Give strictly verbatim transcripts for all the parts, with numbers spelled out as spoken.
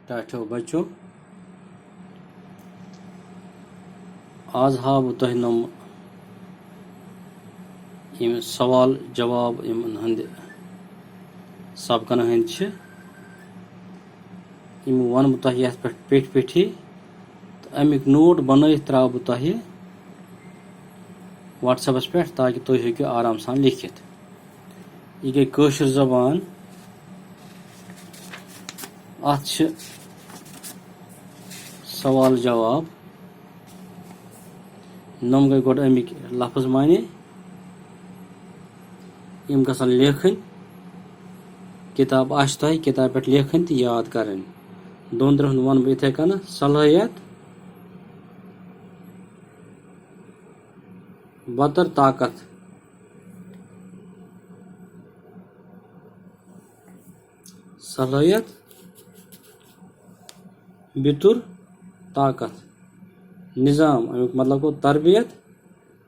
ٹاٹھیو بچو، آز ہاوٕ بہٕ تۄہہِ نۄم یِم سوال جواب یِمن ہٕنٛدِ سبقن ہٕنٛدۍ چھِ، یِم وَنہٕ بہٕ تۄہہِ یَتھ پٮ۪ٹھ پیٚٹھۍ پیٚٹھی، تہٕ اَمیُک نوٹ بَنٲیِتھ ترٛاوٕ بہٕ تۄہہِ WhatsApp-س پٮ۪ٹھ، تاکہِ تُہۍ ہیٚکِو آرام سان لیکھِتھ۔ یہِ گٔے کٲشِر زبان۔ اَتھ چھِ سوال جواب۔ نۄم گٔے گۄڈٕ اَمِکۍ لفظ معنی۔ یِم گژھن لیکھٕنۍ۔ کِتاب آسہِ تۄہہِ، کِتابہِ پٮ۪ٹھ لیکھٕنۍ تہٕ یاد کَرٕنۍ۔ دۄن ترٛٮ۪ن ہُنٛد وَنہٕ بہٕ یِتھَے کٔنَتھ۔ صلٲحیت، بَتَر، طاقت۔ صلٲحیت، بیتُر، طاقت۔ نظام، اَمیُک مطلب گوٚو تربیت،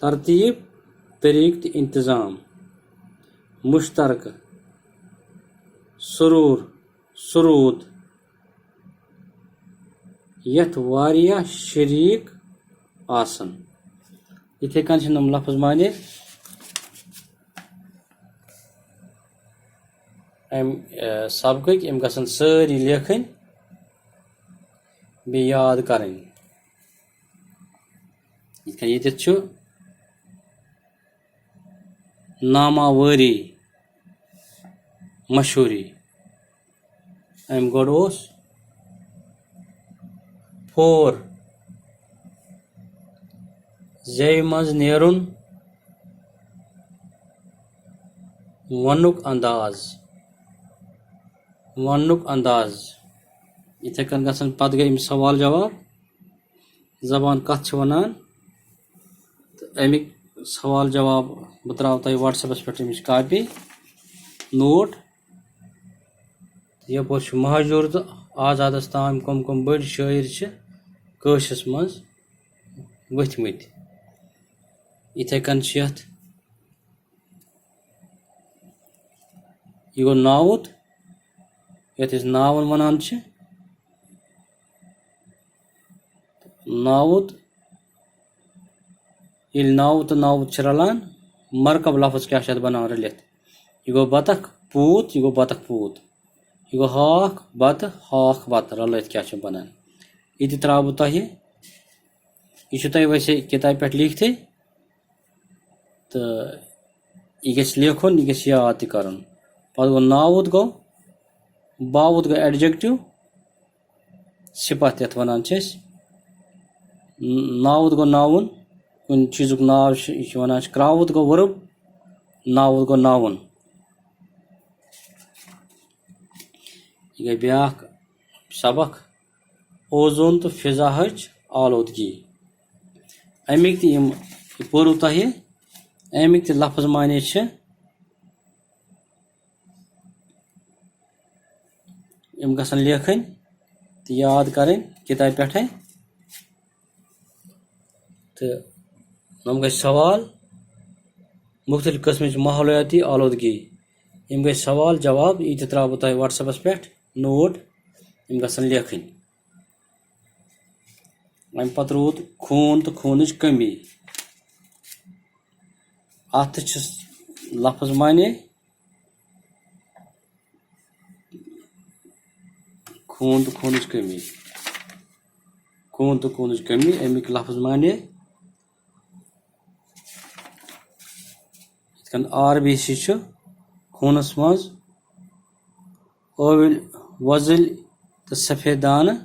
ترتیٖب، طریٖقہٕ تہٕ انتظام۔ مشترکہٕ، سرور، سرود، یَتھ واریاہ شریٖک آسَن۔ یِتھَے کٔنۍ چھِ یِم لفظ معنی اَمہِ، اے، سبقٕکۍ، یِم گژھن سٲری لیکھٕنۍ، بیٚیہِ یاد کَرٕنۍ۔ یِتھ کٔنۍ ییٚتٮ۪تھ چھُ ناماوٲری، مشہوٗری۔ اَمہِ گۄڈٕ اوس فور، زیوِ منٛز نیرُن، وَنُک انداز، وَنُک انداز۔ یِتھَے کٔنۍ گژھن پَتہٕ گٔے یِم سوال جواب، زبان کَتھ چھِ وَنان، تہٕ اَمِکۍ سوال جواب بہٕ ترٛاوٕ تۄہہِ WhatsApp-س پٮ۪ٹھ اَمِچ کاپی، نوٹ۔ یَپٲرۍ چھُ مہجوٗر تہٕ آزادَس تام کٕم کٕم بٔڑۍ شٲعر چھِ کٲشرِس منٛز ؤتھمٕتۍ۔ یِتھَے کٔنۍ چھِ یَتھ، یہِ گوٚو ناوُت، یَتھ أسۍ ناوُن وَنان چھِ۔ ناوُت، ییٚلہِ ناوُت تہٕ ناوُت چھِ رَلان، مرکب لفظ کیٛاہ چھِ اَتھ بَنان رٔلِتھ؟ یہِ گوٚو بطخ پوٗت، یہِ گوٚو بطخ پوٗت۔ یہِ گوٚو ہاکھ بَتہٕ، ہاکھ بَتہٕ رَلٲوِتھ کیٛاہ چھُ بَنان؟ یہِ تہِ ترٛاوٕ بہٕ تۄہہِ۔ یہِ چھُ تۄہہِ ویسے کِتابہِ پٮ۪ٹھ لیٖکھتھٕے، تہٕ یہِ گژھِ لیکھُن، یہِ گژھِ یاد تہِ کَرُن۔ پَتہٕ گوٚو ناوُت گوٚو، باوُت گوٚو adjective، صفت یَتھ وَنان چھِ أسۍ۔ ناوُت گوٚو noun، کُنہِ چیٖزُک ناو چھِ، یہِ چھِ وَنان چھِ، کرٛاوُت گوٚو verb، ناوُت گوٚو noun۔ یہِ گٔے بیٛاکھ سبق، اوزون تہٕ فضاہٕچ آلودگی۔ اَمِکۍ تہِ یِم، یہِ پوٚرُو تۄہہِ، اَمِکۍ تہِ لفظ معنی چھِ۔ یِم گژھن لیکھٕنۍ تہٕ یاد کَرٕنۍ کِتابہِ پٮ۪ٹھَے۔ تہٕ یِم گٔے سوال، مُختٔلِف قٕسمٕچ ماحولیاتی آلودگی۔ یِم گٔے سوال جواب، یہِ تہِ ترٛاوٕ بہٕ تۄہہِ WhatsApp-س پٮ۪ٹھ نوٹ، یِم گژھن لیکھٕنۍ۔ اَمہِ پَتہٕ روٗد خوٗن تہٕ خوٗنٕچ کٔمی۔ اَتھ تہِ چھِ لفظ معنی، خوٗن تہٕ خوٗنٕچ کٔمی۔ خوٗن تہٕ خوٗنٕچ کٔمی، اَمِکۍ لفظ معنی۔ یِتھ کٔنۍ آر بی سی چھُ خوٗنَس منٛز ٲوٕلۍ وۄزٕلۍ تہٕ سفید دانہٕ،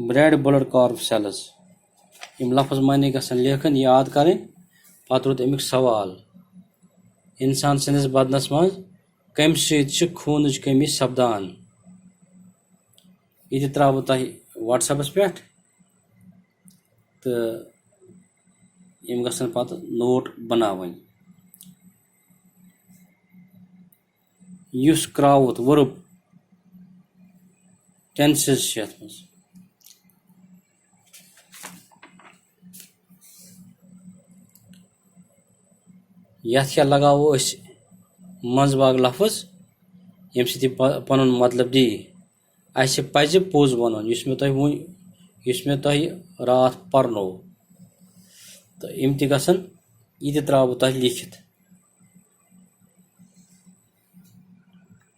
red blood corpuscles۔ یِم لفظ معنی گژھن لیکھٕنۍ، یاد کَرٕنۍ۔ پَتہٕ روٗد اَمیُک سوال، اِنسان سٕنٛدِس بدنَس منٛز کَمہِ سۭتۍ چھِ خوٗنٕچ کٔمی سپدان؟ یہِ تہِ ترٛاوٕ بہٕ تۄہہِ WhatsApp-س پٮ۪ٹھ، تہٕ یِم گژھن پَتہٕ نوٹ بَناوٕنۍ۔ یُس کرٛاوُت، verb tenses چھِ یَتھ منٛز۔ یَتھ کیٛاہ لگاوو أسۍ منٛزباگ لفظ، ییٚمہِ سۭتۍ یہِ پَ-، پَنُن مطلب دی؟ اَسہِ پَزِ پوٚز وَنُن، یُس مےٚ تۄہہِ وُنۍ، یُس مےٚ تۄہہِ راتھ پَرنوو، تہٕ یِم تہِ گژھن، یہِ تہِ ترٛاوٕ بہٕ تۄہہِ لیٖکھِتھ۔